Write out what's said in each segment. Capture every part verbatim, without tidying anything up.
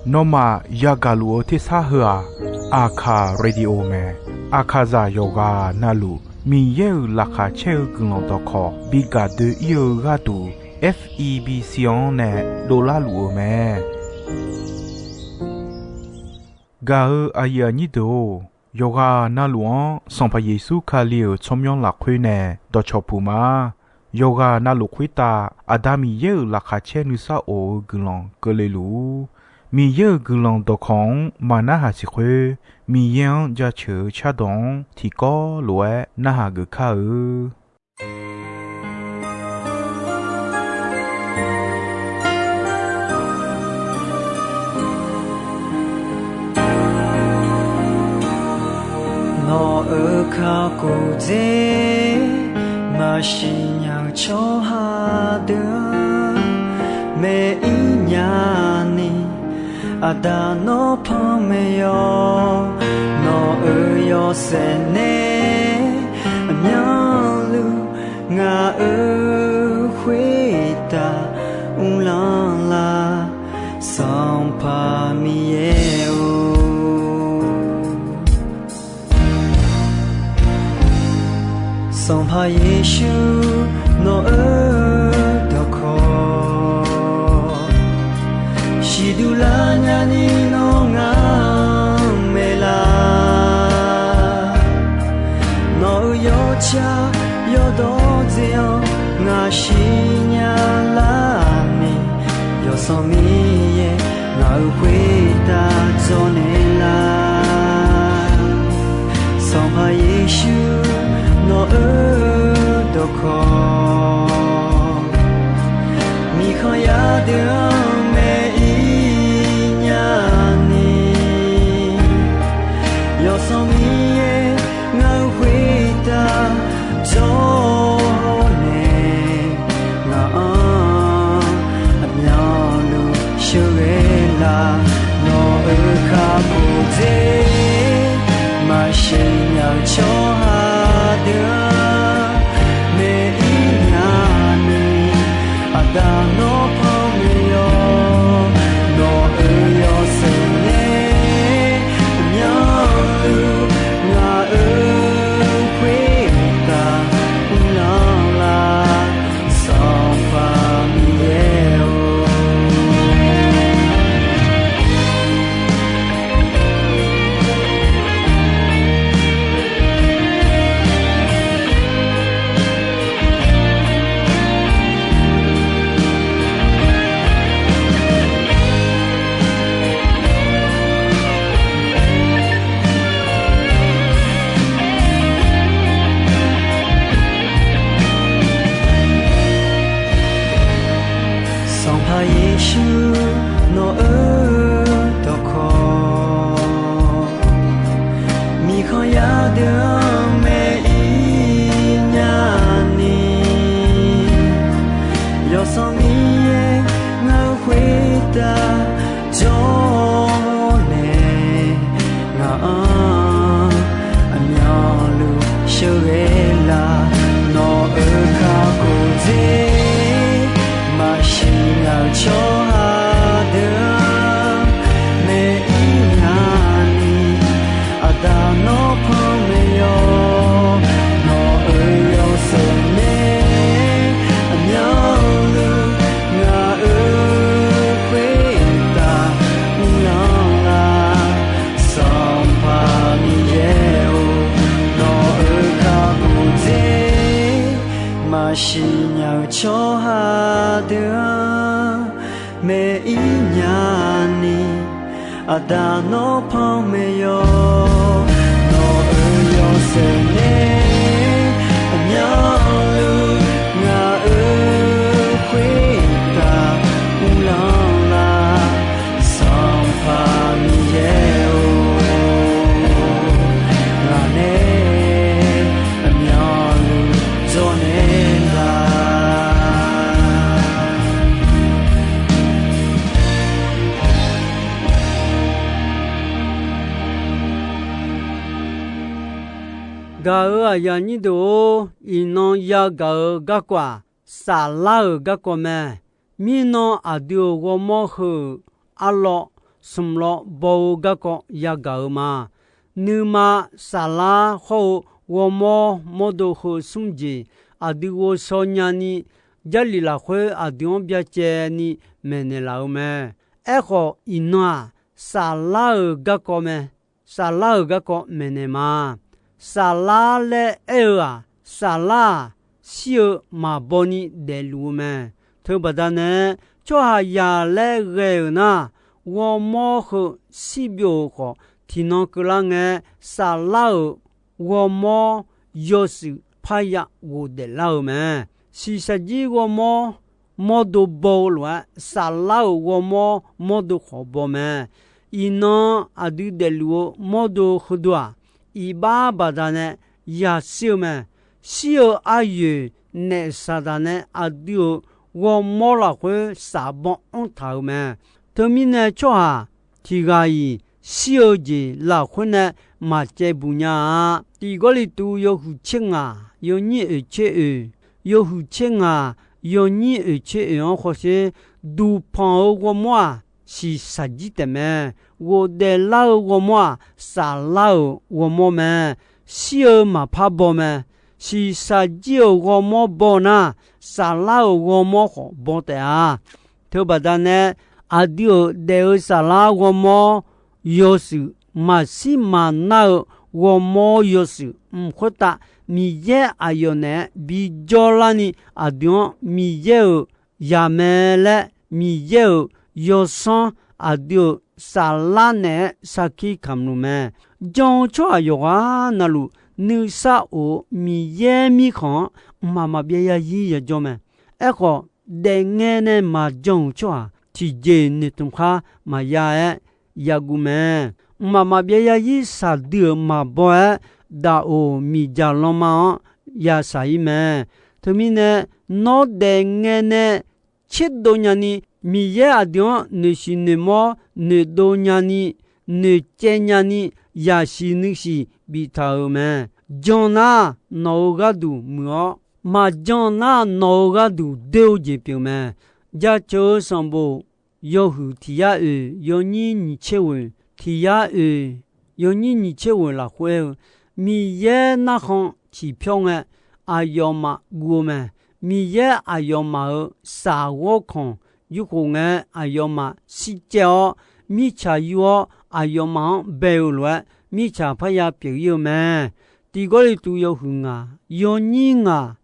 Nawmaf yagaq luf-eu tersar heu-aq, Aqkaq Radio mae. Aqkaqzaq yawqghaq navluf Miqyaer-euq laqkhaq caer-eu guiqlanq dawqkawq bi gaq doe-ir-eu gharduq, F E B C-anr nae dovlar luf-eu mae. Gaq-eu aqyuif aqnyir deuq-or, yawqghaq navluf-anr Sanqpaq Yeqsur Kali-euq tsawrmyanr lafkhoer nae dawqcawq puq ma. Yawqghaq navluf khoertav Aqda Miqyaer-euq laqkhaq caer nuisar of-eu guiqlanq keuvle luf-ur. Miqyaer-euq guiqlanq dawqkawq-anr maqnarhaq siq khoer, Miqyaer-anr jaceuq-eu cardawq-anr tiqkawv lof-aer narhaq geuf kar-eu. Nawq-euq kakhof dzer maqsiq nya-eu tsawrhaq deuq-anr, maeq-ir nya ni, Aqda nawr panmaeq yawq. Nawq-euq yawshaef nae aqmyanluf ngaq-euq khoertav uvlanr lar, Sanqpaq Miqyaer-or. Sanqpaq Yeqsur nawq-euq dawqkawq siqduq lar nyani nawr ngaq-anr maeqlar. Nawq-euq yawtsaq yawdawr dzae-anr ngaq siqnya lar ni, Yawsanr Miqyaer ngaq-euq khoertav dzawrnaeq lar. Sanqpaq Yeqsur nawq-euq dawqkawq, miqkhanq yar deuq-anr maeq-ir nya ni, Yawsanr Miqyaer ngaq-euq khoertav dzawrnaeq, ngaq-anr aqmyanluf sheuqghae lar. Nawq-euq kakhof dzer maqsiq nya-eu tsawrhaq deuq-anr maeq-ir nya ni, Aqda nawr panmaeq yawq. Nawq-euq yawshaef nae aqmyanluf ngaq-euq khoertav uvlanr lar, Sanqpaq Miqyaer-or. Sanqpaq Yeqsur nawq-euq dawqkawq, miqkhanq yar deuq-anr maeq-ir nya ni, Yawsanr Miqyaer ngaq-euq khoertav dzawrnaeq, ngaq-anr aqmyanluf sheuqghae lar. Nawq-euq kakhof dzer maqsiq nya-eu tsawrhaq deuq-anr maeq-ir nya ni, Aqda nawr panmaeq yawq. Nawq-euq yawshaef nae aqmyanluf ngaq-euq khoertav uvlanr lar, Sanqpaq Miqyaer-or. Nawq-euq kakhof dzer maqsiq nya-eu tsawrhaq deuq-anr maeq-ir nya ni, Aqda nawr panmaeq yawq. Nawq-euq yawshaef nae aqmyanluf ngaq-euq khoertav uvlanr lar, Sanqpaq Miqyaer-or. Ngaq nae aqmyanluf dzawrnaeq lar. Gaq-euq aqyuif aqnyir deuq-or, iqnan yagaq-euq garkawv-aq, saflar-euq garkawv mae. Mirnan aqdui-euq ghawrmawr heu-euq arlawv smq lawv baw-eu garkawv yagaq-eu ma. Nuima saflar hawr-eu ghawrmawr mawrdo heu smr jeq aqdui ghovshaw nyani, Jarlif lafkhoer aqdui-anr byacaevni maeqnaeq laf-eu mae. Aerkhawf, iqnan-aq, saflar-euq garkawv mae. Saflar-euq garkawv maeqnaeq ma. Saflar laer aer-eu-aq, saflar-aq, shir-eu maqbaw ni daefluf-eu mae. Teubaqda nae, tsawrhaqzaq laer ghae-euq nar, ghawrmawr heu shir byov-euq khawf, tiqnan keuvlar ngae, saflar-euq ghawrmawr yawshuif parya ghofdaef lar-eu mae. Shiqshaq jir ghawrmawr mawrdo baw-eu lof-aer, saflar-euq ghawrmawr mawrdo khawf baw mae. Iqnan aqdui daefluf-eu mawrdo heudeuq-aq, iqbax baqdanae yashir-eu mae. Shir-eu aryoeq naef saqdaq nae aqdui-euq ghawrmawr lafkhoer safbaw anrtaq-euq mae. Teumirnae tsawrhaq tiq ghaq-iq shir-eu jeq lafkhoer nae maqcaevbuq nya-a. Tiq Gawrliqtu yawhuiq tser ngaq yawnyir oeq tser oeq, yawhuiq tser ngaq yawnyir oeq tser oeq-anr hawsher, duqpanq-eu ghawrmawr-aq, shiqshaq jir taefmae. Ghofdaef lar-eu ghawrmawr-aq, saflar-euq ghawrmawr mae. Shir-eu maqpar baw mae. Shiqshaq jir-euq ghawrmawr baw nar, saflar-euq ghawrmawr khawf baw taef-a. Teubaqda nae, aqdui-euq daef-eu saflar ghawrmawr yawshuif, maqshir maqnar-eu ghawrmawr yawshuif mq khoertav Miqyaer aqyawf naeq-aer bijawr larni aqdui-anr Miqyaer-euq zaqmae laer Miqyaer-euq yawsanr aqdui-euq saflar naeq-aer sarkir kamq luf mae. Jan-eu tsawrhaq yawqghaq navluf nuisar of-eu Miqyaer mirkhanq-anr mqmaq maqbyav yazir yajawr mae. Aerkhawf, daefngae nae maqjan-euq tsawrhaq tiqjeq noeqtmq khar maqya-aer yaguv mae. Mqmaq maqbyav yazir shaqdui-euq maqbaw-aer, daqoq miqdzaq lanma-anr yashaq-ir mae. Teumirnae, nawr daefngae nae tserdov nyani, Miqyaer aqdui-anr noeqshiq noeqmawr noeqdov nyani, noeqcaev nyani, yasiq nuisiq biftaq-euq mae. Jan nar, nawq-euq gharduq muiq-awr, maqjan nar, nawq-euq gharduq doer-eu jeq pyeuf mae. Jaceuq-eu sanqbof yawhuiq tiq yar oeq yawnyir nyiq tser ghoeq, tiq yar oeq yawnyir nyiq tser ghoeq lafkhoer-eu, Miqyaer narkhan ciqpyawr ngae, aqyawfmaf guv-eu mae. Miqyaer aqyawfmaf-euq shaq ghawrkhanq yurkhof ngae, aqyawfmaf shircaev-awr, mirtsaq yur-awr, aqyawfmaf-anr bae-eu lof-aer, mirtsaq parya pyeuf-ir-eu mae. Tiq Gawrliqtu yawhuiq ngaq yawnyir ngaq,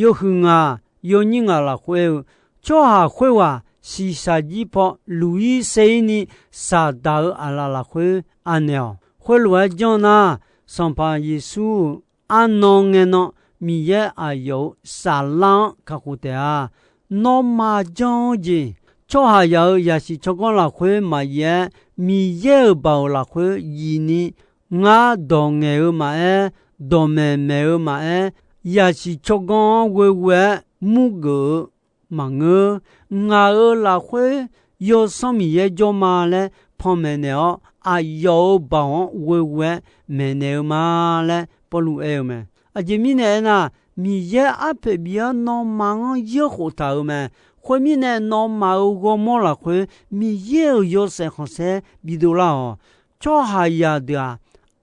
yawhuiq ngaq yawnyir ngaq lafkhoer-eu, tsawrhaq khoerghaq shiqshaq jir paw luq-ir ser-ir ni saqdaq-eu aqlaf lafkhoer anaeq-awq. Khoerlof-aer janr nar, Sanqpaq Yeqsur-euq arnan ngae nan Miqyaer aqyawf-euq saflar-anr kakhof taef-a. Nawmaf jan-eu jeq, tsawrhaqzaq-euq yasiq tsawrganr lafkhoer maqyaer-aer, Miqyaer-euq baoq lafkhoer yif ni, ngar dawq ngaeq-eu maqaer, dawqmaeq maeq-eu maqaer, yasiq tsawrganr-anr ghoeghoe-aer murgeuf-eu maqngeur. Ngaq-euq lafkhoer Yawsanr Miqyaer jawr ma laer panmaeq naeq-awr, aqyawf-euq baoq-anr ghoeghoe-aer maeqnaeq-eu ma laer Pawrluv aer-eu mae. Aqjeq mirnae aernar, Miqyaer arpoeq bif-awr nawmaf-anr yeurkhof taq-euq mae. Khoermirnae, nawmaf-euq ghawrmawr lafkhoer Miqyaer-euq yawshaef khanqsaer bidov lar-awq. Tsawrhaqzaq deuq-aq,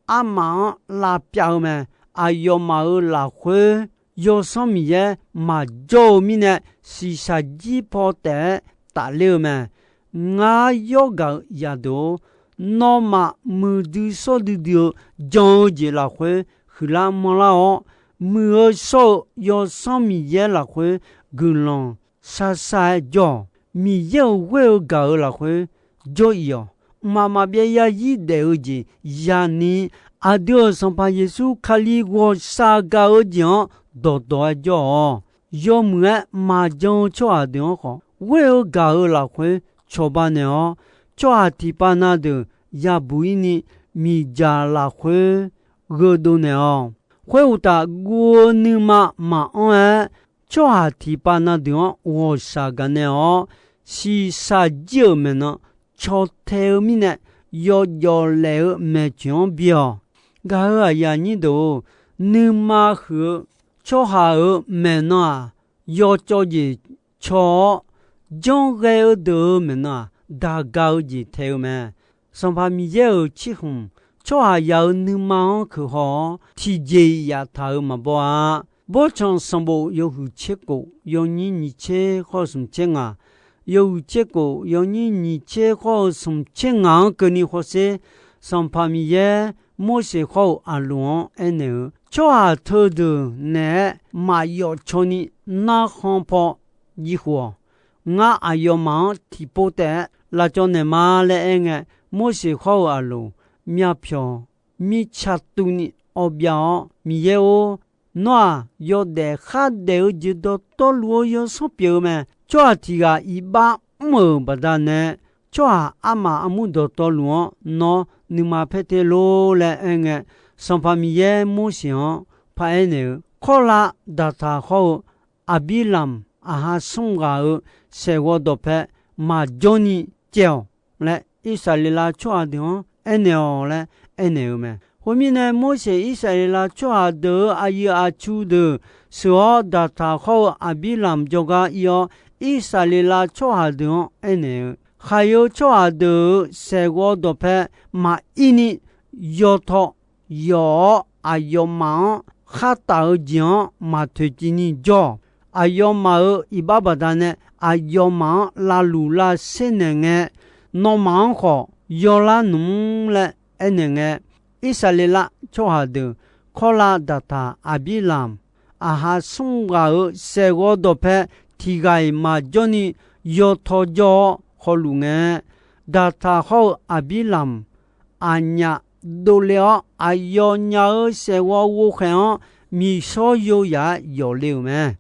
armaf-anr lavpyav-eu mae. Aqyawfmaf-euq lafkhoer Yawsanr Miqyaer maqjawr-eu mirnae, shiqshaq jir paw taef-aer tafler-eu mae. Ngar yawrgaq-euq yadeuq-or, nawmaf muiqdui shawr duidui-eu jan-eu jeq lafkhoer huiqlar manrlar-awr, muiq-eu shawr-eu Yawsanr Miqyaer lafkhoer guiqlanq shar shar-aer jawr-awq. Miqyaer-euq ghoer-eu gaq-euq lafkhoer jawr-ir-awq. Mqmaq maqbyav yarzir daef-eu jeq ya'ni, aqdui-euq Sanqpaq Yeqsur Kali ghawqshaq gaq-eu jeq-anr dawqdawq-aer jawr-awq. Yawmuiq-aer maqjan-eu tsawrhaq deuq-anr khawf, ghoer-eu gaq-euq lafkhoer cawba naeq-awr, tsawrhaq tiqpav na deuq yabuq-ir ni miqdzaq lafkhoer gheudov naeq-awq. Khoeruqtaf, guv-eu nuima maqanr-aer, tsawrhaq tiqpav na deuq-anr ghawqshaq gaqnaeq-awr, shiqshaq jir-euq maeqnan caw tae-eu mirnae, yawjawf laef-eu maeqtsoeq-anr bi-awq. Gaq-euq aqyuif aqnyir deuq-or, nuima huiq-eu tsawrhaq-euq maeqnan-aq, yawcawv jeq caw-awr, janr ghae-eu deuq-euq maeqnan-aq, daq ga-eu jeq taeq-eu mae. Sanqpaq Miqyaer-euq cirkhmq, tsawrhaqzaq-euq nuima-anr keuq haw-awr, tiqjeq-iq yaftaq-euq maqbaw-a. Bawrtsanq sanqbof yawhuiq tser kof, yawnyir nyiq tser khawr-eu smq tser ngaq, yawhuiq tser kof, yawnyir nyiq tser khawr-eu smq tser ngaq-anr keuvni hawsher. Sanqpaq Miqyaer Morseq hawr-eu Aqloq-anr aernaeq-eu, Tsawrhaq teudeuq naeq-aer maqyawf caw ni narkhan paw jiv khof-awq. Ngar aqyawfmaf-anr tiqpov taef-aer lavcawv naeqma laer aerngae, Morseq hawr-eu Aqloq myavpyawq mirtsa tuvni awbyav-awr, Miqyaer-or, nawr-aq, yawdaef khardaef-eu jeq dawqtawvluf-eu yawsanr pyeuf-eu mae. Tsawrhaq tiq ghaq iq bar mr-euq baqdanae, tsawrhaq armaf armur dawqtawvluf-anr nawr nuima paer te lor laer aerngae, Sanqpaq Miqyaer Morseq-anr paraer naeq-eu, Kawrlav Daqtaq hawr-eu Aqbirlamq aqha smr ghaq-euq saeqghawv dawqpae maqjawr ni caev-awq laer, Irsaqleqlav tsawrhaq deuq-anr aernaeq-awq laer aernaeq-eu mae. Khoermirnae, Morseq Irsaqleqlav tsawrhaq deuq-euq aqyuif aqtsu deuq sheuq-awr, Daqtaq hawr-eu Aqbirlamq jawrgar ir-awr, Irsaqleqlav tsawrhaq deuq-anr aernaeq-eu, Khaqyeu tsawrhaq deuq-euq saeqghawv dawqpae maqir ni yawtaw yawf-awr, aqyawfmaf-anr khartaf-eu jeq-anr maq toeqciv ni jawr-awq. Aqyawfmaf-euq iq bar baqdanae aqyawfmaf-anr lavluf lavsher naeqngae, nawmaf-anr khawf yawlar nmr laer aernaeq ngae, Irsaqleqlav tsawrhaq deuq, Kawrlav Daqtaq Aqbirlamq aqha smr ghaq-euq saeqghawv dawqpae tiq ghaq-iq maqjawr ni yawtaw jawr-awr hawluf ngae, Daqtaq hawr-eu Aqbirlamq aqnyaf dovle-awr, aqyawfnyaf-euq saeqghawv ghovkhaeq-anr miqshawr yo yaf-aer yawf le-euq mae.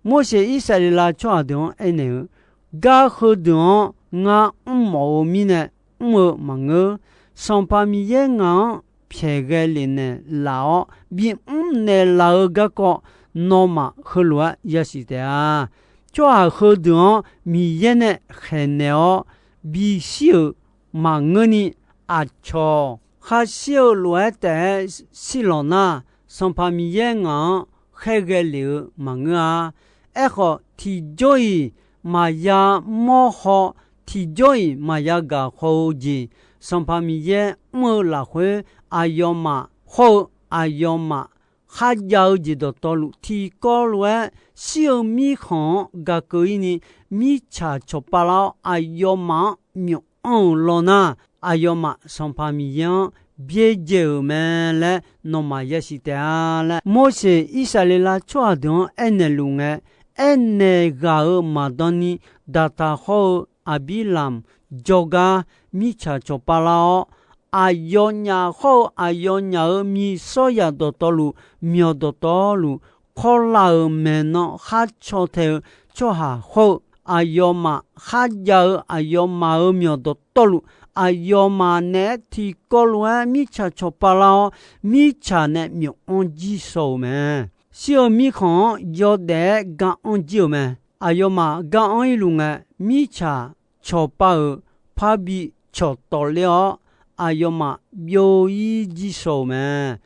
Morseq Irsaqleqlav tsawrhaq deuq-anr aernaeq-eu, Gar heudeuq-anr ngar mrmawf-eu mirnae mr-eu maqngeur. Sanqpaq Miqyaer ngaq-anr pyaeq ghae lef naeq laf-awr, bimr naeq laf-eu garkawv nawmaf heulof-aer yasiq taef-a. Tsawrhaq heudeuq-anr Miqyaer nae khaeqnaeq-awr bishir-euq maqngeurni, aqcawq khar shir-eu lof-aer taef-aer shirlawq nar, Sanqpaq Miqyaer ngaq-anr khaerghae lef-eu maqngeur-a. Aerkhawf, tiqjawr-iq maqya mawr haw, tiqjawr-iq maqya gaq haw-eu jeq, Sanqpaq Miqyaer mr-eu lafkhoer, aqyawfmaf hawr-eu aqyawfmaf kharjav-eu jeq dawqtawvluf, tiqkawv lof-aer shir-eu mirkhanq-anr gaq keuv-ir ni, mirtsaq cawqpav lar-awr, aqyawfmaf-anr myof anr-euq law nar, aqyawfmaf Sanqpaq Miqyaer-anr byaerdzae-euq mae laer nawmaf yasiq taef-a laer, Morseq Irsaqleqlav tsawrhaq deuq-anr aernaeq luf ngae, aernaeq ghaq-euq maqdan ni, Daqtaq hawr-eu Aqbirlamq jawrgar mirtsaq cawqpav lar-awr, aqyawfnyaf hawr-eu aqyawfnyaf-euq miqsawryaf dawqtawvluf, myawq dawqtawvluf, kawrlav-euq maeqnan khar caw tae-eu tsawrhaq hawr-eu, aqyawfmaf kharjav-eu aqyawfmaf-euq myawq dawqtawvluf, aqyawfmaf naeq-aer tiqkawv lof-aer mirtsaq cawqpav lar-awr, mirtsaq nae myof anr jir shaw-euq mae. Shir-eu mirkhanq-anr yawdaef-aer ga anr jir-euq mae. Aqyawfmaf ga anr-ir luf ngae, mirtsaq cawqpav-euq parbi cawqtawf ler-awr, aqyawfmaf byov-ir jir shaw-euq mae.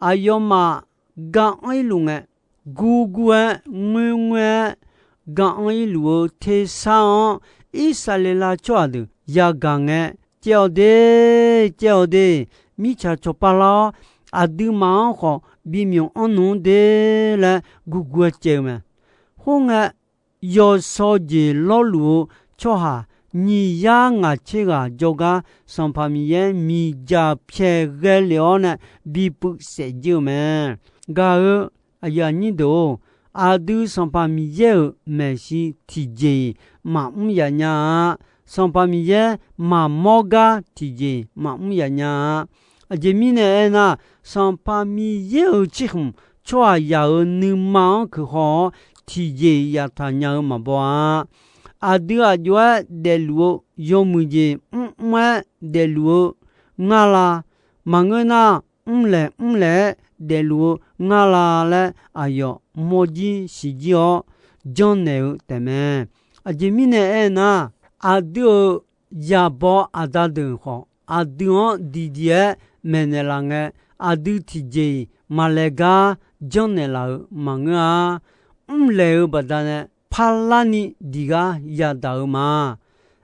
Aqyawfmaf ga anr-ir luf ngae, gurgur-aer ngoerngoer-aer ga anr-ir luf-eu tersar-anr, Irsaqleqlav tsawrhaq deuq yagaq ngae, Caev-awq de, caev-awq de, mirtsaq cawqpav lar-awr, aqduimaf-anr khawf bimyawf anr nmr de laer gurgur-aer caev-eu mae. Khoerngae, yawshawr jeq lawrluf-eu tsawrhaq nyiq yar ngaq tser ghaq jawrgar, Sanqpaq Miqyaer miqdzaq pyaeq ghae lef-awr nae bipuiv saef jir-eu mae. Gaq-eu aqyuif aqnyir deuq-or, aqdui Sanqpaq Miqyaer-euq maeqshi tiqjeq-iq maqmr yaf nya-a. Sanqpaq Miqyaer maqmawr gar tiqjeq-iq maqmr yaf nya-a. Aqjeq mirnae aernar, Sanqpaq Miqyaer-euq tsirkhmq tsawrhaqzaq-euq nuima-anr keuqhaw-awr, tiqjeq-iq yaftaq nya-eu maqbaw-a. Aqdui aqjox-aer daefluf-eu yawmuiq jeq mrmr-aer daefluf-eu ngar la? Maqngeur nar, mrlaeq mrlaeq-aer daefluf-eu ngar la laer aqyawf mawrjir siqjir-awr janrnaeq-eu taefmae. Aqjeq mirnae aernar, aqdui-euq yaqbaw aqda deuq khawf, aqdui-anr diqdiq-aer maeqnaeq laf ngae, aqdui tiqjeq-iq maqlaeq gar janrnaeq laf-euq maqngeur-a. Mrlaeq-eu baqdanae parlarni diq ghar yadaq-eu ma.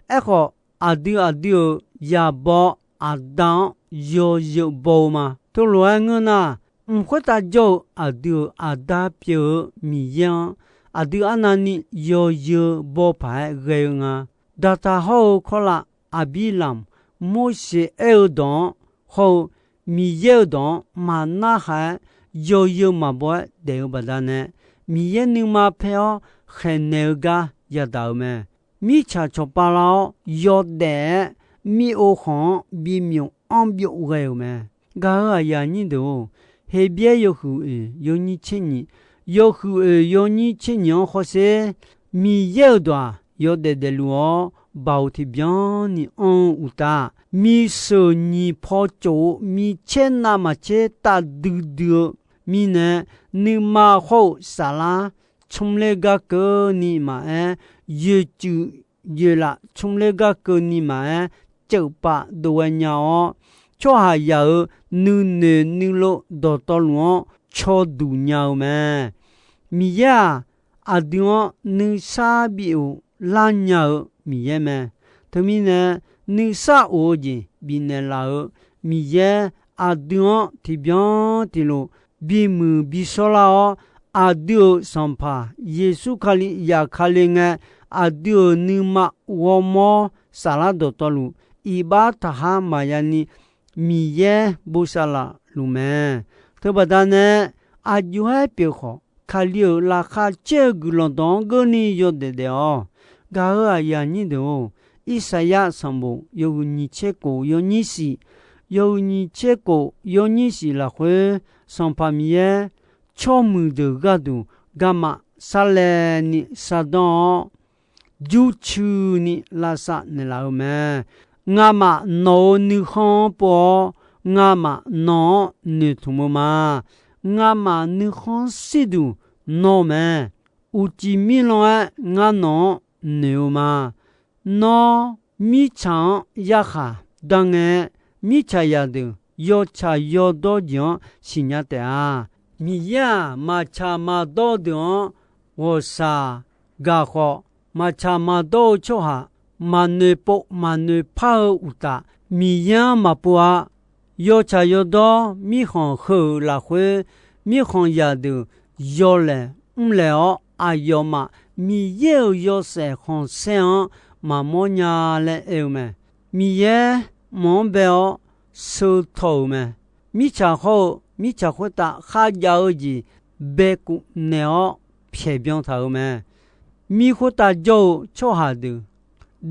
Aerkhawf, aqdui aqdui-euq yaqbaw aqda-anr yawzeu baw-eu ma. Teulof-aer ngeur nar, mq khoertav jawr-eu aqdui-euq Aqda pyeuf-eu Miqyaer-anr, aqdui arnavni yawzeu baw paq-aer ghae-eu nga. Daqtaq hawr-eu kawrlav Aqbirlamq, Morseq aer-eu dawq-anr hawr-eu Miqyaer-euq dawq-anr maqnarhaq-aer, yawzeu maqbaw-aer daef-eu baqdanae, Miqyaer nuima paer-awr khaeqnaeq-eu gar yadaq-euq mae. Mirtsaq cawqpav lar-awr yawdaef-aer, mir-ov khanq-anr bimyof anr byov ghae-euq mae. Gaq-euq aqyuif aqnyir deuq-or, Heqbyaer yawhuiq oeq yawnyir tser nyiq, yawhuiq oeq yawnyir tser nyiq-anr hawsher, Miqyaer-euq dawq-aq, yawdaef daefluf-awr, baoq tiqbyan ni anr-eu uqtaf, miqsheuq nyiq paw cof-eu micaer navmaqtser taf duidui-eu mirnae, nuima hawr-eu saflar tsmr ler gar keuvni maqaer, yoeqcuif yoeqlaf tsmr ler gar keuvni maqaer, ceuf pav dov ghae nya-awr, tsawrhaqzaq-euq nuinoeq nuilov dawqtawvluf-anr caw duq nya-eu mae. Miqyaer-aq, aqdui-anr nuisar bif-euq lar nya-eu Miqyaer mae. Teumirnae, nuisar of-eu jeq bifnaeq laf-eu Miqyaer, aqdui-anr tiqbyan tiqlof bimuiq bishawr lar-awr, aqdui-euq Sanqpaq Yeqsur Kali zafkale ngae, aqdui-euq nuima ghawrmawr saflar dawqtawvluf, iqbax taqkhar maqya ni Miqyaer bosav laf luf mae. Teubaqda nae, aqjox-aer pyeuf khawf, Kali-euq laqkhaq caer-eu guiqlanq dawq-anr geurni yawdaef daef-awq. Gaq-euq aqyuif aqnyir deuq-or, Irsaqyar sanqbof yawhuiq nyiq tser kof yawnyir shif, yawhuiq nyiq tser kof yawnyir shif lafkhoer, Sanqpaq Miqyaer tsawrmuiq deuq gharduq garma sarlaev ni shardanr-awr, jurcuini lavsav naeqlaf-eu mae. Ngamaf nawq-euq nuikhanr-anr pov-awr, ngamaf nawq-anr noeqtmq-eu ma. Ngamaf nuikhanr shirduq nawr mae. Uqcif mirlan-aer ngar nawq-anr noeq-eu ma. Nawr mirtsaq-anr yarkhaq dar ngae, mirtsaq zaqdeuq yawtsaq yawdawr jeq-anr siqnya taef-a. Miqyaer-aq, maqtsaq maqdawr deuq-anr ghawqshaq gaq khawf, maqtsaq maqdawr-eu tsawrhaq maqnoeq pov maqnoeq par-eu uqtaf, Miqyaer-anr maqpov-a. Yawtsaq yawdawr mirkhanq heu-euq lafkhoer, mirkhanq zaqdeuq yawlaeq mrlaeq-awr, aqyawfmaf Miqyaer-euq yawshaef khanqsaer-anr maqmawr nya laer aer-eu mae. Miqyaer mq-anr bae-awr sheu taw-euq mae. Mirtsaq hawr-eu mirtsaq khoertav kharjav-eu jeq baekuf naeq-awr pyaeq byan taq-euq mae. Mir khoertav jawr-eu tsawrhaq deuq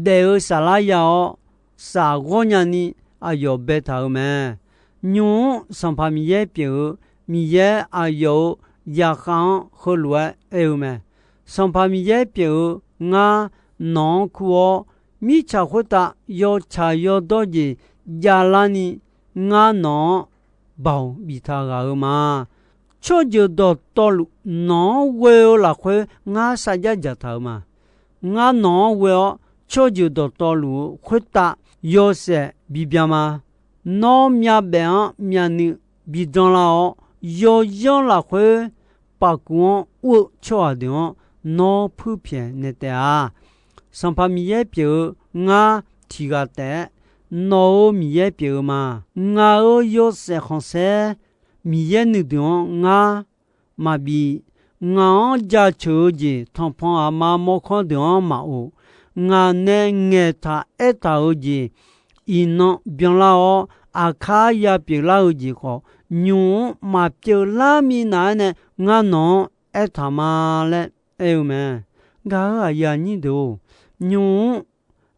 daef-eu saflar ya-awr, saf ghawrnya ni aqyawf baetaq-euq mae. Nymq-mr Sanqpaq Miqyaer pyeuf-eu, Miqyaer aqyawf-euq zaqkhav-anr heulof-aer aer-eu mae. Sanqpaq Miqyaer pyeuf-eu, ngar nawq-anr kur-awr, mirtsaq khoertav yawtsaq yawdawr jeq javlarni, ngar nawq-anr baoq biftaq ghaq-eu ma. Tsawrjeuq dawqtawvluf nawq-anr ghoe-eu lafkhoer ngar sarjax dzaqtaq-euq ma. Ngar nawq-anr ghoe-awr, tsawrjeuq dawqtawvluf-eu khoertav yawshaef bibya ma. Nawr myavbaef-anr myavnuiv bidan lar-awr, yawzanr lafkhoer pafkuv-anr ur-eu tsawrhaq deuq-anr nawr puirpyaeq naeq taef-a. Sanqpaq Miqyaer pyeuf-eu, ngar tiq ghaq taef-aer nawq-euq Miqyaer pyeuf-eu ma. Ngaq-euq yawshaef khanqsaer Miqyaer nuideuq-anr ngar maqbif. Ngaq-anr jaceuq-eu jeq tanqpanq aqma mawrkawr deuq-anr maqof. Ngaq nae ngaeqtaq aertaq-euq jeq iqnan byanlar-awr, aqkar ya pyeuflar-eu jeq khawf, nymq-mr maqpyeuf lar minav-aer nae ngar nawq-anr aertaq ma laer aer-eu mae. Gaq-euq aqyuif aqnyir deuq-or, nymq-mr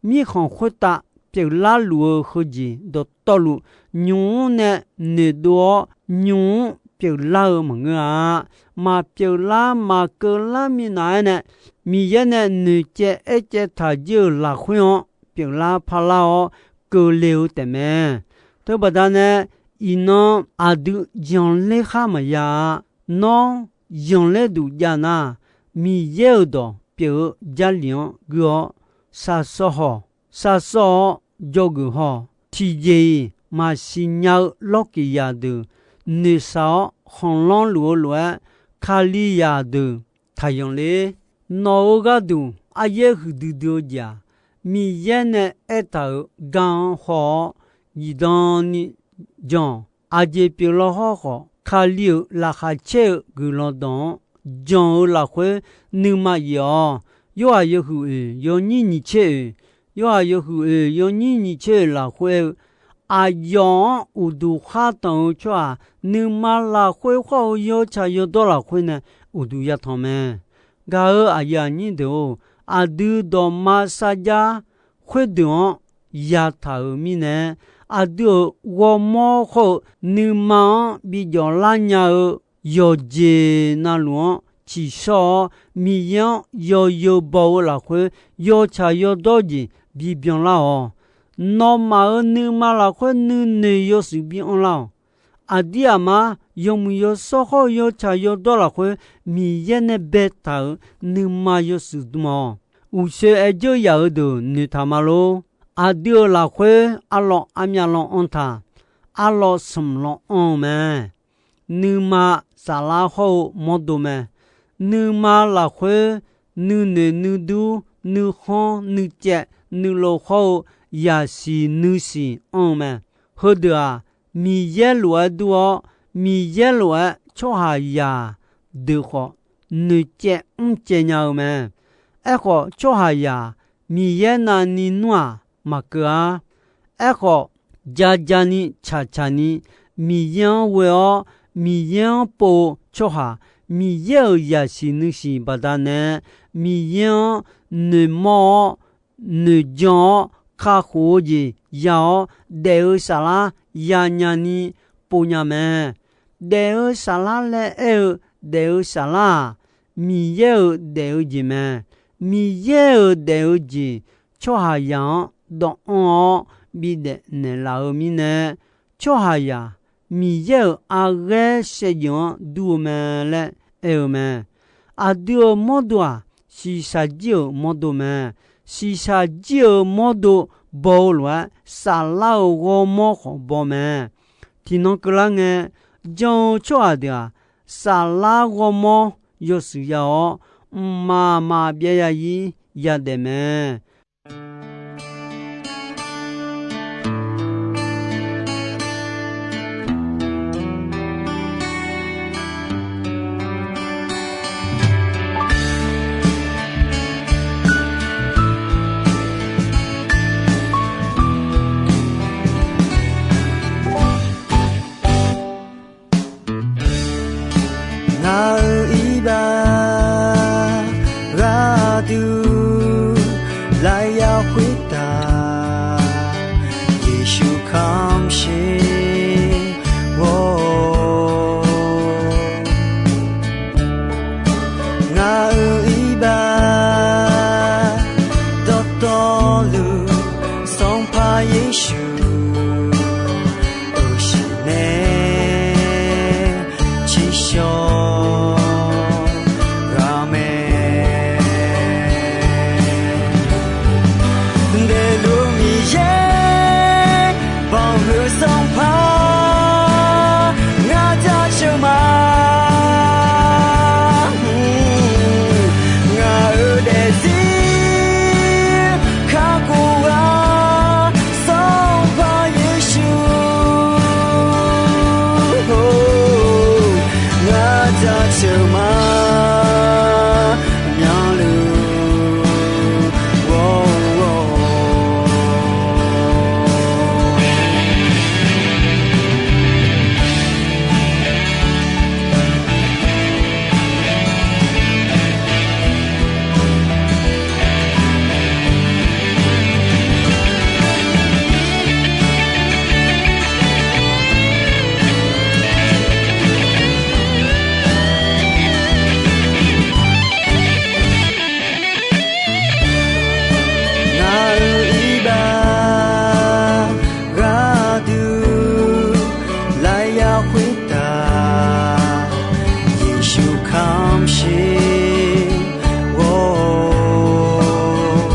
mirkhanq khoertav pyeuflar luf-eu heujeq dawqtawvluf, nymq-mr nae noeqdov-awr, nymq-mr pyeuflar-eu maqngeur-a. Maqpyeuflar maqkeuvlar minav-aer nae, Miqyaer nae noeqcaev aercaev taq jir-euq lafkhoer-anr pyeuflar parlar-awr keuvle-eu taefmae. Teubaqda nae, iqnan aqdui yanqler khar maqya-a. Nawr yanqler duq jav nar, Miqyaer-euq dawq pyeuf-eu Jarlif-anr guir-awr, shaqshawr hawq, shaqshawr-awr dzawgeuf haw. Tiqjeq-iq maqsiq nya-eu lawrkiq zaqdeuq noeqshaq-awr khanqlanr luf-eu lof-aer, Kalizaq deuq taqyanq ler. Nawq-euq gharduq aryaer huiqdui dui-eu jeq-aq, Miqyaer nae aertaq-euq gar-anr haw-awr, zifdan ni jan-awq. Aqjeq pyeuf law hawr khawf, Kali-euq laqkhaq caer-eu guiqlanq dawq-anr jan-eu lafkhoer nuima yaef-awq. Yorhaq yawhuiq oeq yawnyir nyiq tser oeq, Yorhaq yawhuiq oeq yawnyir nyiq tser oeq lafkhoer aer-eu, aqyawf-anr uqduq khar tanq-eu tsawrhaq nuima lafkhoer khawr-eu yawtsaq yawdawr lafkhoer nae uqduq yatanq mae. Gaq-euq aqyuif aqnyir deuq-or, aqdui dawqma sarjax khoerdeuq-anr yataq-euq mirnae, aqdui-euq ghawrmawr khawr-eu nuima-anr bi jawflar nya-eu yawqjeq navluf-anr tsiqshawr-awr, Miqyaer-anr yawzeu baw-eu lafkhoer yawtsaq yawdawr jeq bibyan lar-awq. Nawmaf-euq nuima lafkhoer nuinoeq yawshuif bi anrlar-awq. Aqdir aqmar yawmuiq yawshawr khawr-eu yawtsaq yawdawr lafkhoer Miqyaer nae baetaq-euq nuima yawshuif dm-awq. Uqshoe aer dzeur yaf-euq deuq noeqtaq ma lor. Aqdui-euq lafkhoer arlawv armyav lan anr taq, arlawv smq lan anr-eu mae. Nuima saflar hawr-eu mawrdo mae. Nuima lafkhoer nuinoeq nuidur nuikhanr nuicaev nuilov hawr-eu yasiq nuisiq anr-eu mae. Heudeuq-aq, Miqyaer lof-aer dur-awr, Miqyaer lof-aer tsawrhaqzaq deuq khawf noeqcaev mrcaev nya-eu mae. Aerkhawf, tsawrhaqzaq Miqyaer navni nmr-aq maqkeuv-ar. Aerkhawf, ja ja ni tsaq tsaq ni Miqyaer-anr ghoe-awr, Miqyaer-anr pov-eu tsawrhaq, Miqyaer-euq yasiq nuisiq baqdanae, Miqyaer-anr noeqmawr-awr, noeqjan-awr, kakhof-eu jeq ya-awr, daef-eu saflar yanya ni pov nya mae. Daef-eu saflar laer aer-eu daef-eu saflar-aq, Miqyaer-euq daef-eu jeq mae. Miqyaer-euq daef-eu jeq tsawrhaqzaq-anr dawv anr-awr bidaef naeqlaf-eu mirnae, tsawrhaqzaq Miqyaer-euq arghaer shaevdzeuf-anr dur-eu mae laer aer-eu mae. Aqdui-euq mawrdo-aq, shiqshaq jir-euq mawrdo mae. Shiqshaq jir-euq mawrdo baw-eu lof-aer, saflar-euq ghawrmawr khawf baw mae. Tiqnan keuvlar ngae, jan-eu tsawrhaq deuq-aq, saflar ghawrmawr yawshuif ya-awr, mqmaq maqbyav ya-ir yadaef mae. Ngaq-euq iqbax gharduq lafyaq khoertav, Yeqsur kamq sher ghawr-awr. Ngaq-euq iqbax dawqtawvluf, Sanqpaq Yeqsur, euqshiq nae tsiqshawq ghaq mae. Daefluf Miqyaer, banqhuiq Sanqpaq, ngar jaceuq ma. Ngaq-euq daefzir kakhof-a, Sanqpaq Yeqsur, ngar jaceuq ma. Myanluf ghawr-awr. Ngaq-euq iqbax gharduq lafyaq khoertav, Yeqsur kamq sher ghawr-awr.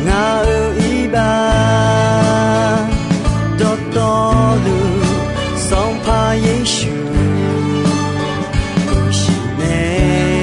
Ngaq-euq iqbax dawqtawvluf, Sanqpaq Yeqsur, euqshiq nae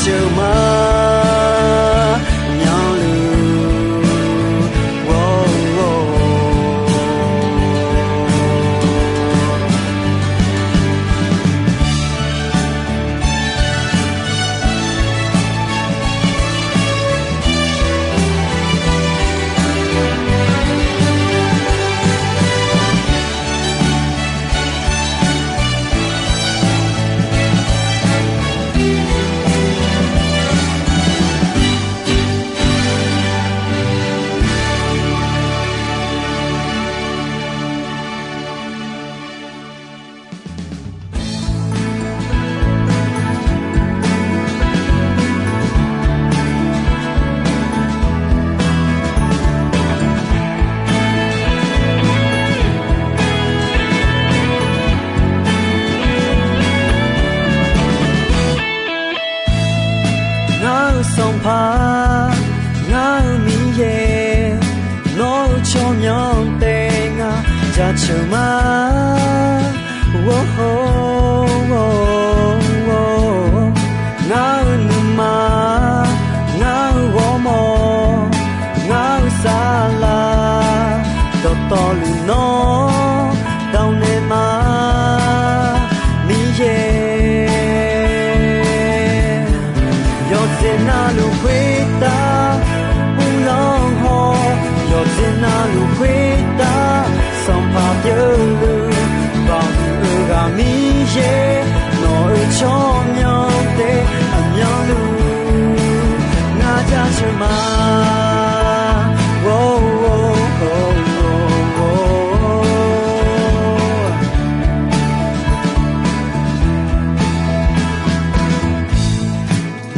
jaceuq ma, myanluf, or, or. Ngar-eu Sanqpaq, ngar-eu Miqyaer, nawr-eu tsawrmyanr taef ngaq jaceuq ma. Or, or, or, or. Ngar-eu nuima, ngar-eu ghawrmawr, ngar-eu saflar, dawqtawvluf nawr dav naeq ma, Miqyaer. Yawqjeq navluf khoertav uvlanr haw, yawqjeq navluf khoertav Sanqpaq pyeuvluf baqhuiq-eu ghaq Miqyaer, nawq-euq tsawrmyanr taef aqmyanluf ngar jaceuq ma. Or, or, or, or.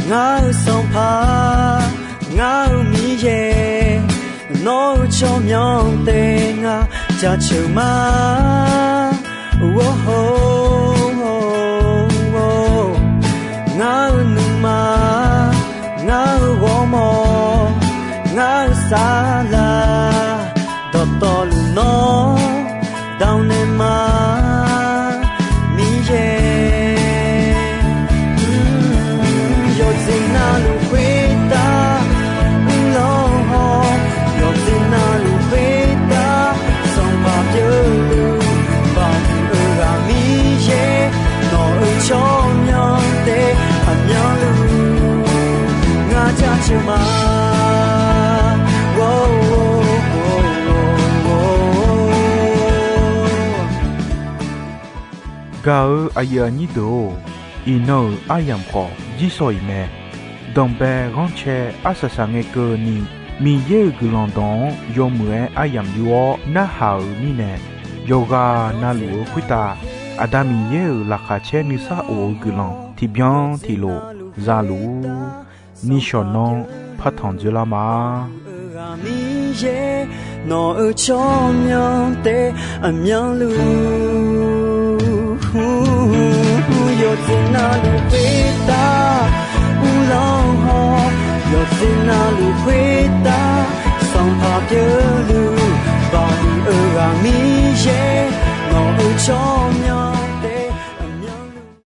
Ngar-eu Sanqpaq, ngar-eu Miqyaer, nawr-eu tsawrmyanr taef ngaq jaceuq ma. Or, or, or, or. Ngar-eu nuima, ngar-eu ghawrmawr, ngar-eu saflar, dawqtawvluf nawr dav naeq ma, Miqyaer. Yawqjeq navluf khoertav uvlanr haw, yawqjeq navluf khoertav Sanqpaq pyeuvluf baqhuiq-eu ghaq Miqyaer, nawq-euq tsawrmyanr taef aqmyanluf ngar jaceuq ma. Or, or, or, or. Gaq-eu aqyuif aqnyir deuq-or, iqnan-euq aryamq khawf jirsawq iq mae. Danqbae ghanrcae arsaq saq ngae keuvni, Miqyaer-euq guiqlanq dawq-anr yawmuiq-aer aryamq yur-awr narhaq-euq mirnae, yawqghaq navluf-eu khoertav Aqda Miqyaer-euq laqkhaq caer nuisar of-eu guiqlanq tiqbyan tiqlof za luf-ur. Nishawq nanr partanq dzoerlar ma. Ghaq Miqyaer, nawq-euq tsawrmyanr taef aqmyanluf, yawqjeq navluf khoertav uvlanr haw, yawqjeq navluf khoertav Sanqpaq pyeuvluf baqhuiq-eu ghaq Miqyaer, nawq-euq tsawr